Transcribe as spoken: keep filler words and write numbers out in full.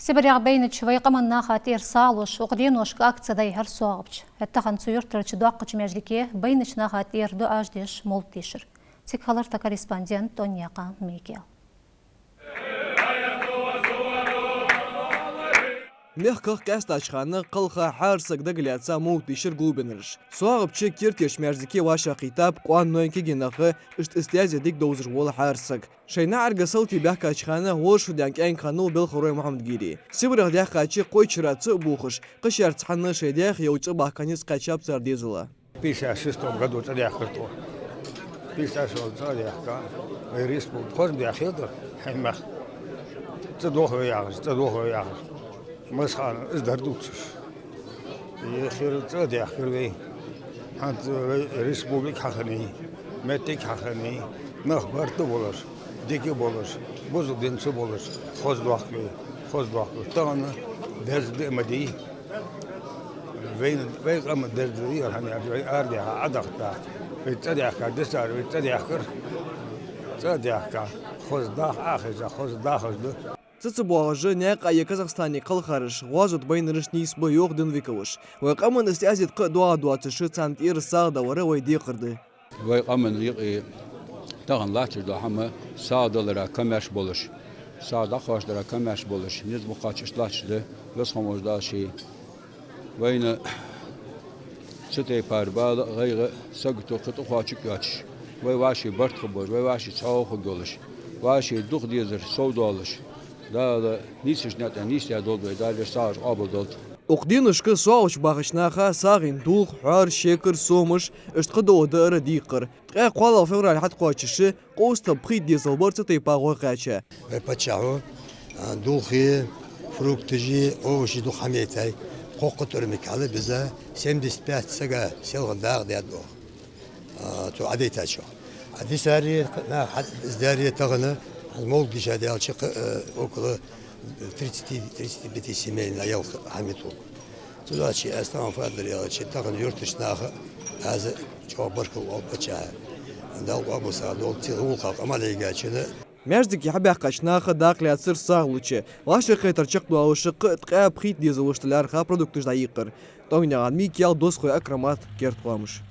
СибарегӀа байнача вай къаман наха тӀера сагӀа луш, укх деношка акци дӀайихьар СоагӀапче. ХӀаьта тахан цу юртарча доккхача маьждиге байнача наха тӀера дуӀаш деш мовлат дийшар. Цига хилар тха корреспондент Тоньяькъан Микаил. Мехках къаьстача хана кхалха хӀара саг дагалаьца мовлат дийшар гулбеннараша. СоагӀапче керттерча маьждиге вӀашагӀкхийттаб къоаной, кегий нах, иштта эстазе дика довзаш вола хӀара саг. Шоай наӀарга салти баьхкача хана вожаш даьнна кӀаьнк хиннав Белхарой Мухьаммад-Гири. СибарегӀа даьхкача кхойтта шера цӀа а бохаш, кхы шаьрца хьанна шоай даьх йолча цӀабахка низ кхаьчаб цар дезала. Пятьдесят шестом году цӀадаьхкар тхо. Пятьдесят шестом цӀадаьхка. Вай республика хоза даьхкар, хьаймах. ЦӀадохаве яхаш, цӀадохаве яхаш. Масхана из дар дувцаш. Ехира цӀадаьхкар вай. ХӀанз вай республика хьахиннай, моттиг хьахиннай, нах барт а болаш, дика а болаш, буза динца а болаш, хоза дохк вай, хоза дохк вай. Тахан деза ди ма дий. Вайна, вай къаман деза ди дий, хӀана аьлча вай арадаьха Ӏодахийта. Вай цӀадаьхка дисар, вай цӀадаьхкар, цӀадаьхка, хоза даха Ӏохайша, хоза дахаш да. Цу ца боагӀаш наькъа е Казахстане кхалхараш, гӀазот байнараш нийсбу, йоах Динвиковас. Вай къаман эстазе кхы а доагӀа доацаш, царна тӀера сагӀа дан вар вай декхар да. Вай къаман юкъе тахан латташ дола хӀама сагӀа далара камаьрша болаш, сагӀа дӀакхоачадара камаьрша болаш, низ ма кхоачча иштта латташ да, веза хинна волча Дала ший вайна цу тайпара бала а, гӀайгӀа а, сагото кхы тӀакхоачаргйоацаш, вай вӀаший барт хургболаш, вай вӀаший цхьоагӀо хургйолаш, вӀаший дукха дезар совдоалаш, Дала нийсача наькъа тӀа нийсдаь долда вай, Дала вай сагӀаш къоабалдолда. Укх деношка СоагӀапче бахача наха сагӀийна дулх, хьоар, шекар, сомаш, иштта кхыдола даар а дийкъар. Ткъаь кхоалагӀа февраль хьатӀакхоачаш, къовсам пхийтта дезал бар цу тайпара гӀо кхаьча. Вай паччахьо, а, дулхи, фрукташи, овощи дукха хьамайтай, кхоккха тӀормиг хьалбиза, семьдесят пять сага селхан дакъа даьд оаха. А, цо Ӏодайтачох. А дисари, нах хьа-, из даьри тахан, хьа мовлат дийша даьлча, кхы, э, около тридцати, тридцати пяти семей на ялх хьамитул. Цудухьа аз тахан фадар яьлча, тахан юртарча наха аз чӀоагӀа баркал оал паччахьа. Дала къоабал сагӀа долда цу гӀулакха къамаьл ергйолчунна. Маьждиге хьабаьхкача наха дакъа лаьцар сагӀа луча. ВӀашагӀкхетар чакхдоалаш, кхы а ткъаь пхийтта дезалашта лаьрхӀа продукташ дӀайийкъар. Тоньяькъан Микаил, Досхой Акрамат, Керда хоамаш.